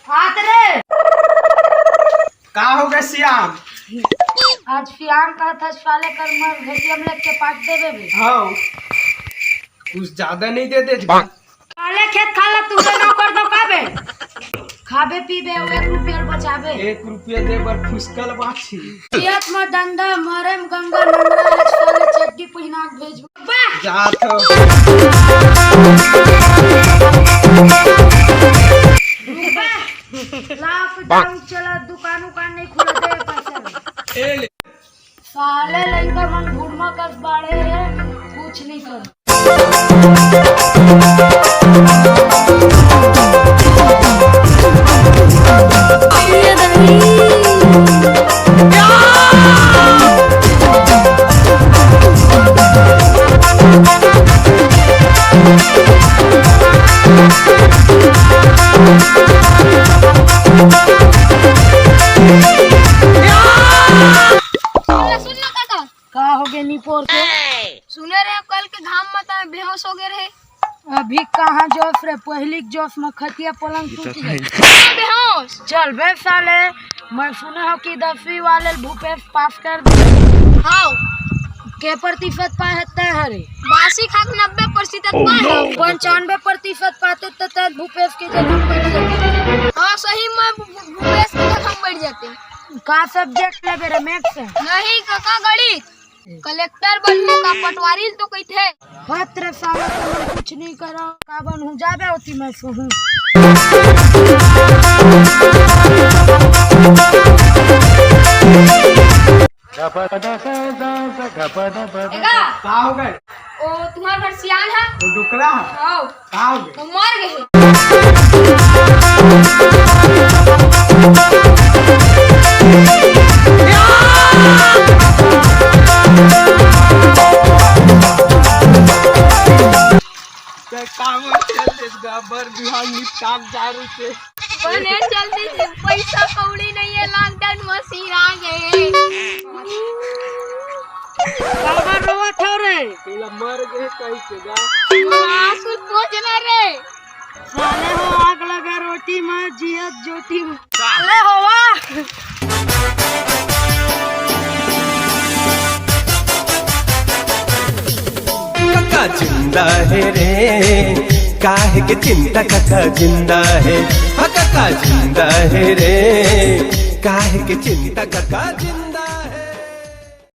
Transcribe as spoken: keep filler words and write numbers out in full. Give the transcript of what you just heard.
हाथ रे। का हो गए सियान? आज सियान का था साले कर मर एटीएम लेके पाट देबे बे। हाँ, कुछ ज्यादा नहीं दे दे। साले खेत खाला तू रे नौकर दो का बे? खाबे पीबे अउ एक रुपया बचाबे। एक रुपया दे बर फुसकल बाछी। पियत म डंडा, मरे म गंगा नंगा, आज साले चड्डी पहिना के भेजबो। बा! जात हो। बा! लॉकडाउन चला, दुकान उकान नहीं खुला दे पैसा। ए ले। साले लइका मन घुड़मा कस बाड़े हे, कुछ नहीं कर। सुन ना काका। का हो गे निपोर के? सुने रहे कल के घाम म त बेहोश हो गए रहे। अभी कहाँ जोश रे, पहली के जोश म खटिया पलंग टूट गए। बेहोश। चल बे साले, मैं सुने हो कि दसवीं वाले भूपेश पास कर दे। हाँ। के प्रतिशत पाए है तय हरे? बासी खाक नब्बे प्रतिशत पाए है। पंचानबे प्रतिशत पाते तो तय भूपेश के जगह बैठ जाते। हाँ सही, मैं भू-, भूपेश के जगह बैठ जाते। का सब्जेक्ट लेबे रे, मैथ्स? नहीं काका, गणित। कलेक्टर बनहूँ का पटवारी तो कहिथे। हत रे साला, तुमन कुछ नहीं करो, का बनहूँ, जाबे होती मैं सोहूँ। एगा, का हो गए? ओ, तुम्हार घर सियान है? वो डुकरा है? हाँ। का हो गए? वो मर गए। ते काबर चल देस गा, बर बिहान निपटाक दारू से। बने चल देस, पैसा कौड़ी नहीं है, लॉकडाउन में सिरा गए। काबर रोवत हो रे? तेला मर गए कही के गा। आंसू पोंछ ना रे। साले हो आग लगा रोटी में, जियत ज्योति में। साले हो वाह। काका जिंदा है रे, काहे के चिंता, काका जिंदा है। हाँ, काका जिंदा है रे, काहे के चिंता, काका जिंदा।